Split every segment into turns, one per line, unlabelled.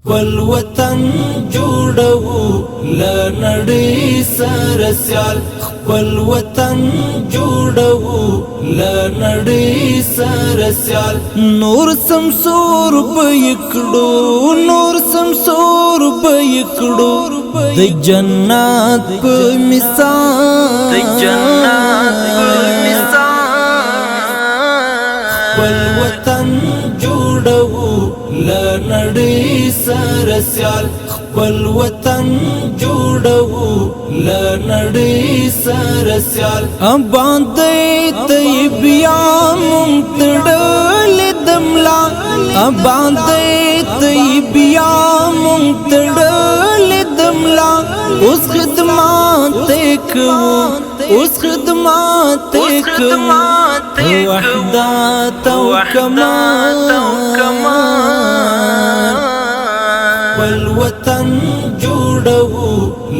خپل وطن جوړو له نړۍ سره سیال، خپل وطن جوړو له نړۍ سره سیال. نور سمسور به کړو، نور سمسور به کړو، د جنت په مثال، د جنت په مثال. خپل وطن جوړو له نړۍ سره سیال، خپل وطن جوړو له نړۍ سره سیال. باندې طیبیا مونږ تړلې دملا، باندې طیبیا مونږ تړلې دملا. اوس خدمات کوو، اوس خدمات کوو، وحدت او کمال. خپل وطن جوړو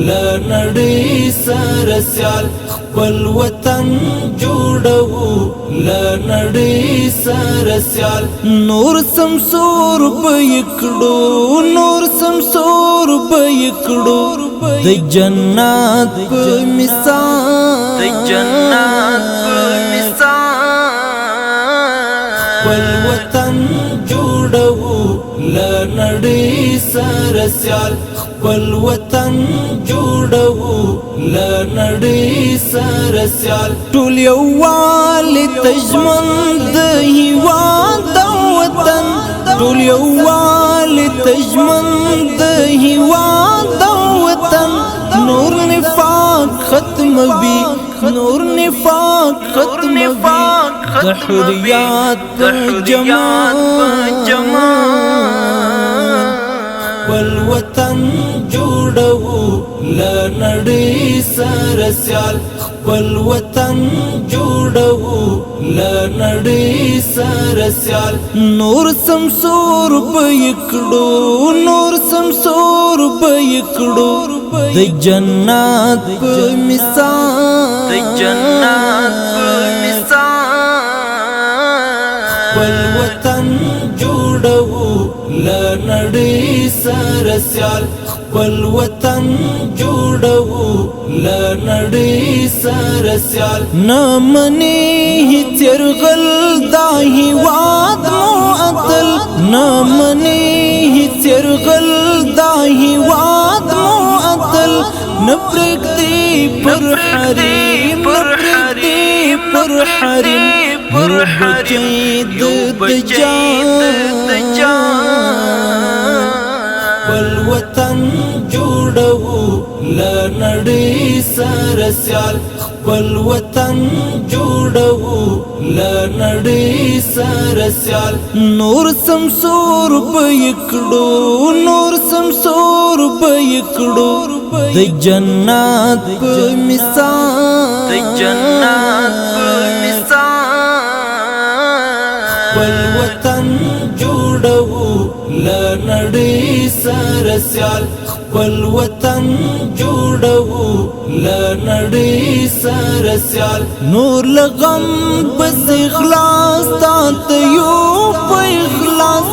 له نړۍ سره سیال، خپل وطن جوړو له نړۍ سره سیال. نور سمسور به کړو، نور سمسور به کړو، د جنت په مثال، د جنت په مثال. خپل وطن جوړو له نړۍ سره سیال، خپل وطن جوړو له نړۍ سره سیال. ټول یووالي تجمن د هیواد او وطن، ټول یووالي تجمن د هیواد او وطن. نور نفاق ختم وي، نور نفاق ختم وي، د حریات په جمال. خپل وطن جوړو له نړۍ سره سیال، خپل وطن جوړو له نړۍ سره سیال. نور سمسور به کړو، نور سمسور به کړو، د جنت په مثال، د جنت په مثال. خپل وطن جوړو له نړۍ سره سیال، خپل وطن جوړو له نړۍ سره سیال. نه مني هیڅ يرغل دا هیواد مو اتل، نه مني هیڅ يرغل دا هیواد مو اتل. نه پرېږدي پر حریم، نه پرېږدي پر حریم، پر حریم د دجال. خپل وطن جوړو له نړۍ سره سیال، خپل وطن جوړو له نړۍ سره سیال. نور سمسور به کړو، نور سمسور به کړو، د جنت په مثال، د جنت په مثال. خپل وطن جوړو له نړۍ سره سیال، خپل وطن جوړو له نړۍ سره سیال. نور لغم بس اخلاص تا ته یو په اخلاص،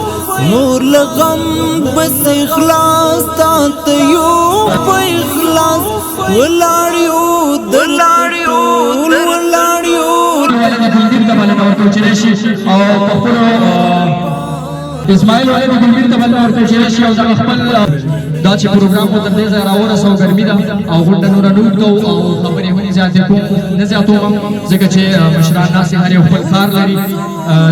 نور لغم بس اخلاص تا ته یو په اخلاص. ولاړیو دلاړیو ولاړیو.
ولد ګلبیر ته بلنه ورکړو چې راشي، او په خپلو اسماعیل ولد ګلبیر ته بلنه ورکړو چې راشي، او دغه خپل دا چې پروګرام مو تر دې ځایه راورسو. ګرمي ده او غونډه نوره نه اوږدو او خبرې هم زیاتې کوم نه زیاتوم، ځکه چې مشران ناست هر یو خپل کار لري.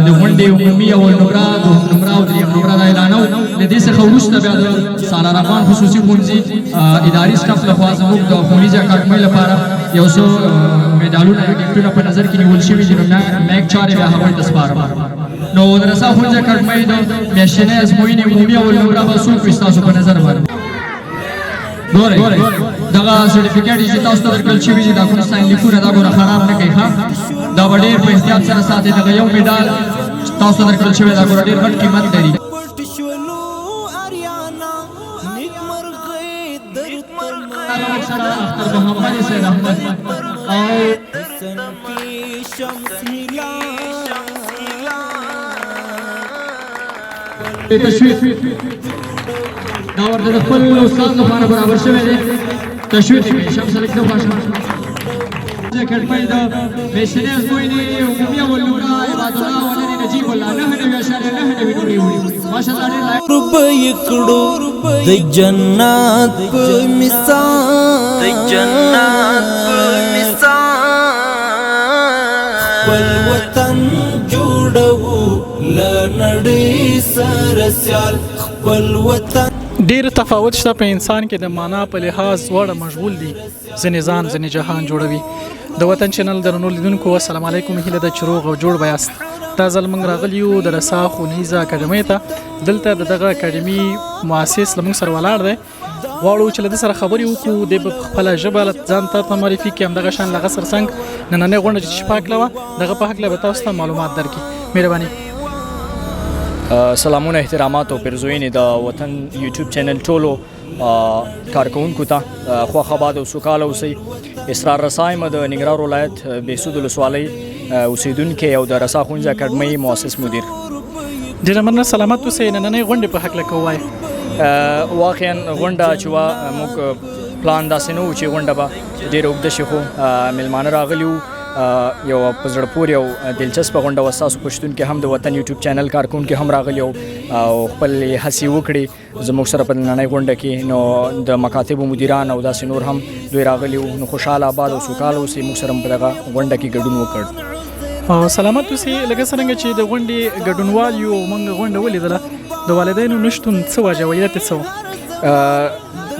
د غونډې عمومي اول نمره، دوهم نمره او دریم نمره دا اعلانو. له دې څخه وروسته بیا د سالار افغان خصوصي ښوونځي اداري سټاف لخوا زموږ د ښوونیزې اکاډمۍ لپاره یو څو میډالونه یا ګفټونه په نظر کې نیول شوي دي، نو میک چارې بیا هغوی ته سپارم. نو د رسا ښوونځي اکاډمۍ د میاشتنۍ ازموینې عمومي اول نمره به څوک وي ستاسو په نظر باندې؟ ګورئ، دغه سرټیفیکیټ چې تاسو ته درکړل شوي دي، دا کوم ساین لیکونه دا ګوره خراب نه کوي. ښه، دا به ډېر په احتیاط سره ساتئ. دغه یو میډال چې تاسو ته درکړل شوی دا ګوره ډېر غټ قیمت لري.
پټ شولو اریانا نیکمرغۍ درته
سره اختر محمد سید احمد او
حسن کې شمس هلال.
تشویق. دا ورته د خپل استاد لپاره برابر شوی دی. تشویق یې کړئ. شمس الک دفاع شمس اکاډمۍ د میاشتنۍ ازموینې عمومي اول نمره عباد الله ولد نجیب الله 99.99 نمرې وړي. ماشاءالله، ډېر لایق.
رب یکړو د جنت په مثال، د جنت په مثال. خپل وطن جوړو له نړۍ سره سیال، خپل وطن.
ډیر تفاوت شته په انسان کې د معنا په لحاظ، دواړه مشغول دي، ځینې ځان ځینې جهان جوړوي. د وطن چینل درنو لیدونکو، السلام علیکم. هیله ده چې روغ او جوړ به یاست. دا ځل موږ راغلي یو د رسا ښوونیزه اکاډمۍ ته. دلته د دغه اکاډمي مؤسس له موږ سره ولاړ دی. غواړو چې له ده سره خبرې وکړو، دی به په خپله ژبه ځان ته معرفي کړي. همدغه شان له هغه سره څنګ نننۍ غونډه چې په هکله وه، دغه په هکله به تاسو ته معلومات درکړي. مهرباني.
سلامونه، احترامات او پیرزوینې د وطن یوټیوب چینل ټولو کارکوونکو ته. خوښ، آباد او سوکاله اوسئ. اسرار رسا یم، د ننګرهار ولایت بهسود ولسوالۍ اوسېدونکی او د رسا ښوونځي اکاډمۍ مؤسس مدیر.
ډېره مننه، سلامت اوسئ. نننۍ غونډې په هکله که ووایې.
واقعا غونډه چې وه، موږ پلان داسې نه و چې غونډه به ډېره اوږده شي، خو میلمانه راغلي وو. یو په زړه پورې او دلچسپه غونډه وه. ستاسو په شتون کې هم د وطن یوټیوب چینل کارکوونکي هم راغلي او خپل هڅې وکړي زموږ سره په نننۍ غونډه کې. نو د مکاتبو مدیران او داسې نور هم دوی راغلي وو. نو خوشحاله، آباد او سوکاله اوسئ. موږ سره په دغه غونډه کې ګډون وکړ.
او سلامت اوسئ. لکه څرنګه چې د غونډې ګډونوال یو، موږ غونډه ولیدله، د والدینو نشتون څه وجه وه؟ علت یې څه و؟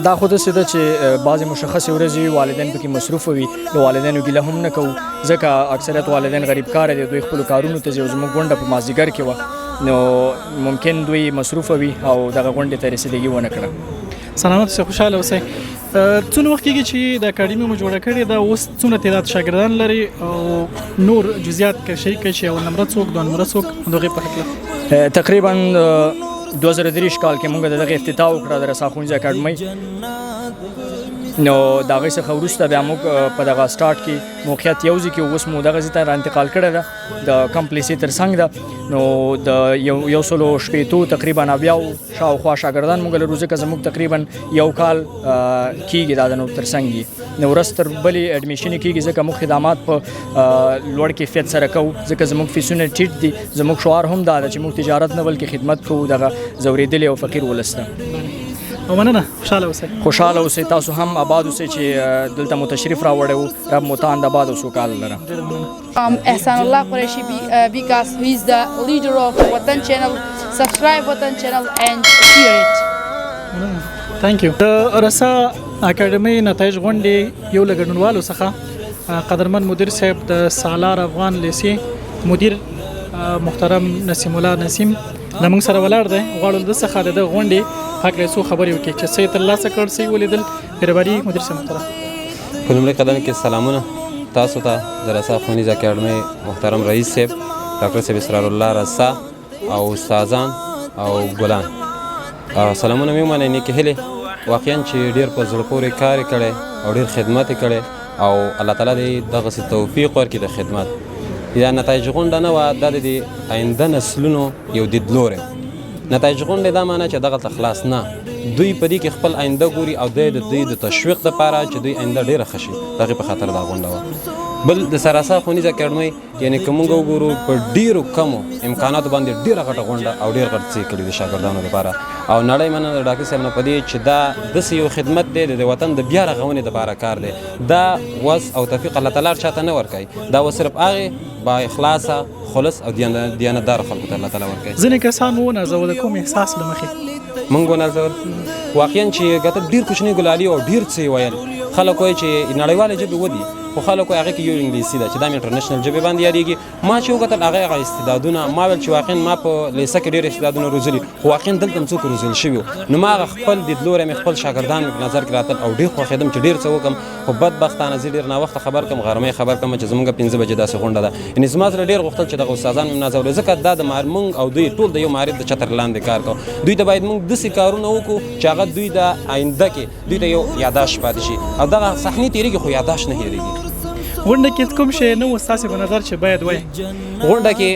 دا خو داسې ده چې بعضې مشخصې ورځې وي، والدین پکې مصروف وي. د والدینو ګیله هم نه کوو، ځکه اکثریت والدین غریب کاره دي، دوی خپلو کارونو ته ځي او زموږ غونډه په مازدیګر کې وه، نو ممکن دوی مصروف وي او دغه غونډې ته رسیدګي ونه کړه.
سلامت اوسئ، خوشحاله اوسئ. څونه وخت کېږي چې د اکاډمي مو جوړه کړې ده؟ اوس څومره تعداد شاګردان لري او نور جزئیات که شریک کړئ چې اول نمره څوک، دوه نمره څوک، د هغې په هکله.
تقریبا 2023 کال کې موږ د دغه افتتاح وکړه د رسا ښوونځي اکاډمۍ. نو د هغې څخه وروسته بیا موږ په دغه سټارټ کې موقعیت یو ځای کې، اوس مو دغه ځای ته را انتقال کړی ده، د کمپ لیسې تر څنګ ده. نو د 160 تقریبا اویاو شاوخوا شاګردان موږ لرو، ځکه زموږ تقریبا یو کال کېږي دا د نو تر څنګ یې. نو ورځ تر بلې admission کېږي، ځکه موږ خدمات په لوړ کیفیت سره کوو، ځکه زموږ فیسونه ټیټ دي. زموږ شعار هم دا ده چې موږ تجارت نه بلکې خدمت کوو دغه ځورېدلي او فقیر ولس ته.
او مننه، خوشحاله اوسئ.
خوشحاله اوسئ، تاسو هم آباد اوسئ چې دلته مو تشریف راوړی و. رب مو تاند آباد او سوکاله لره.
Ehsanullah Qureshi because he is the leader of Watan channel. Subscribe Watan channel and share it.
Thank you. د رسا اکاډمۍ نتایج غونډې یو له ګډونوالو څخه قدرمن مدیر صاحب، د سالار افغان لیسې مدیر محترم نسیم الله نسیم له موږ سره ولاړ دی. غواړو له ده څخه د دغه غونډې په هکله څو خبرې وکړي چې څه یې ترلاسه کړ، څه یې ولیدل. مهرباني مدیر صاحب محترم.
په لومړي قدم کې سلامونه تاسو ته، د رسا ښوونیزه اکاډمۍ محترم رئیس صاحب ډاکټر صاحب اسرار الله رسا او استادان او ګلان، سلامونه مې ومنئ، نیکې هیلې. واقعا چې ډېر په زړه پورې کار یې کړی او ډېر خدمت یې کړی او الله تعالی دې دغسې توفیق ورکړي د خدمت. یا نتایج غونډه نه وه، دا د دې آینده نسلونو یو دیدلوری. نتایج غونډې دا معنی چې دغلته خلاص نه، دوی په دې کې خپل آینده ګوري او د دوی د تشویق دپاره چې دوی آینده ډېره ښه شي، د هغې په خاطر دا غونډه وه. بل د سراسا ښوونیزه اکاډمۍ، یعنې که موږ وګورو په ډېرو کمو امکاناتو باندې ډېره غټه غونډه او ډېر غټ څه یې کړي د شاګردانو دپاره. او نړۍ مننه د ډاکټر صاحب نه په دې چې دا داسې یو خدمت دی، د وطن د بیا رغونې دپاره کار دی. دا وس او توفیق الله تعالی چاته نه ورکوي، دا وس صرف هغې با اخلاصه، خلص او دیانتدار خلکو ته الله تعالی ورکوي.
ځینې کسان مو ونازول، د کوم احساس له مخې؟
موږ ونازول؟ واقعا چې کتل ډېر کوچني ګلالي او ډېر څه یې ویل. خلک وایي چې نړیوالې ژبې ودي، خو خلک وایي هغې کې یو انګلیسي ده چې دا مې international ژبې باندې یادېږي. ما چې وکتل هغه استعدادونه، ما ویل چې واقعا ما په لیسه کې ډېر استعدادونه روزلي، خو واقعا دلته هم څوک روزل شوي وو. نو ما هغه خپل لیدلوری مې، خپل شاګردان مې په نظر کې راتل او ډېر خوښېدم چې ډېر څه وکړم. خو بدبختانه زه ډېر ناوخته خبر کړم، غرمه یې خبر کړم چې زموږ 5 بجې داسې غونډه ده. یعنې زما زړه ډېر غوښتل چې دغه استادان مې نازولي، ځکه دا د مونږ او دوی ټول د یو معارف د چتر لاندې کار کوو. دوی ته باید مونږ داسې کارونه وکړو چې هغه دوی د آینده کې دوی ته یو یاداشت پاتې شي او دغه صحنې تېرېږي خو یاداشت نه هېرېږي.
غونډه کې کوم شی نه و ستاسې په نظر چې باید وای؟
غونډه کې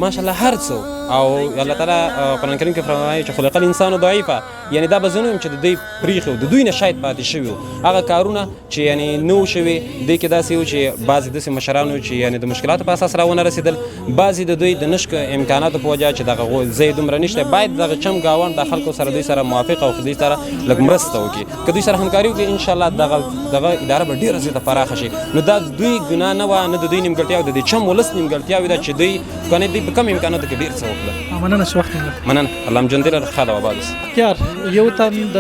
ماشاءالله هر څه، او الله تعالی قرآن کریم کې فرمایي چې خلق الانسان ضعیفه. یعنی دا به زه نه وایم چې د دوی پریښي وو، د دوی نه شاید پاتې شوي وو هغه کارونه چې یعنی نه وو شوي. دې کې داسې وو چې بعضې داسې مشران وو چې یعنی د مشکلاتو په اساس راونه رسېدل، بعضې د دوی د نشک امکاناتو په وجه چې دغه ځای دومره نشته، باید دغه چم ګاونډ د خلکو سره دوی سره موافق او دوی سره لږ مرسته وکړي. که دوی سره همکاري وکړي انشاءالله دغه دغه اداره به ډېره زیاته پراخه شي. نو دا دوی ګناه نه وه، نه د دوی نیمګړتیا او د دې چم ولس نیمګړتیاوې ده چې دوی کنه دوی په کم امکاناتو کې ډېر څه وکړل.
مننه چې وخت مو راکړ.
مننه، الله مو ژوندی لره، ښاد او اباد اوسئ.
یار یو تن د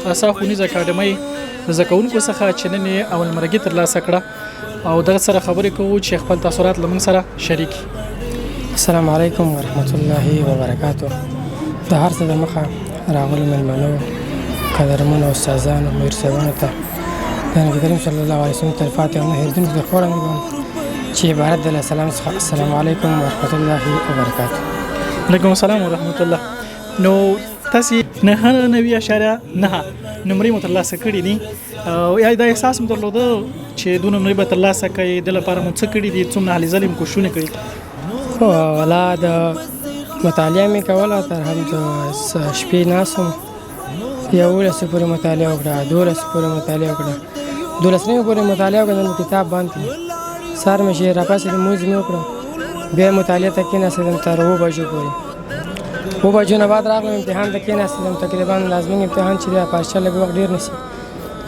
رسا ښوونیز اکاډمۍ د زده کوونکو څخه چې نن یې اول مرګي ترلاسه کړه او دغه سره خبرې کوو چې خپل تاثرات له موږ سره شریک کړي.
السلام علیکم ورحمت الله وبرکاته. د هر څه د مخه راغلو مېلمنو، قدرمنو استادانو، مدیر صاحبانو ته د نبي کریم صلی الله علیه وسلم تلپاتې او نه هېرېدونکې تحفه وړاندې کوم چې عبارت دی له سلام څخه. السلام علیکم ورحمت الله وبرکاته.
علیکم السلام ورحمت الله. نو تاسو 99.9 نمرې مو ترلاسه کړې دي، او یا دا احساس مو درلوده چې دوه نمرې به ترلاسه کړئ، د لپاره مو څه کړي دي، څومره هلې ځلې مو کوښښونه کړي؟
ولا د مطالعه مې کوله، تر هم د شپې ناست وم، 11 پورې مطالعه وکړه، 12 پورې مطالعه وکړه، 12 نیمې پورې مطالعه وکړه، نن کتاب بند کړ. سهار مې چې راپاڅېدم لمونځ مې وکړو، بیا مطالعې ته کېناستم تر 7 بجو پورې. 7 بجو نه بعد راغلم امتحان ته کېناستم. تقریبا زموږ امتحان چې دی پارچه لږ وخت ډېر نیسي،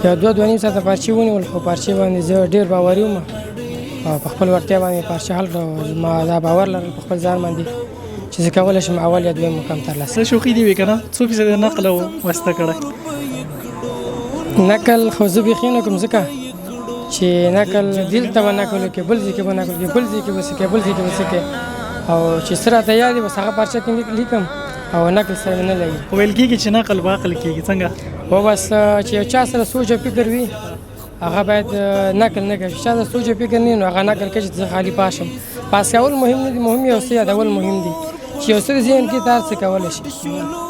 یو دوه دوه نیم ساعته پارچې ونیول، خو پارچې باندې زه ډېر باوري وم او په خپل وړتیا باندې پارچه حل کړه. ما دا باور لرل په خپل ځان باندې چې زه کولی شم اول یا دویم مقام ترلاسه.
څه شوخي دي وي که نه؟ څو فیصده نقل او واسطه کړی؟
نقل خو زه بیخي نه کوم، ځکه چې نقل دلته به نقل وکړي، بل ځای کې به نقل وکړي، بل ځای کې به څه کوي، بل ځای کې به څه کوي، او چې څه راته یاد وي بس هغه پارچه کې لیکم او نقل سره مې نه لګي.
ویل کېږي چې نقل په عقل کېږي، څنګه؟
و بس چې یو چا سره سوچ او فکر وي هغه باید نقل نه کوي، چې چا سره سوچ او فکر نه وي نو هغه نقل کوي چې زه خالي پاس شم. پاس کول مهم نه دي، مهم یو څه یادول مهم دي چې یو څه ذهن کې ته هر څه کولی شي.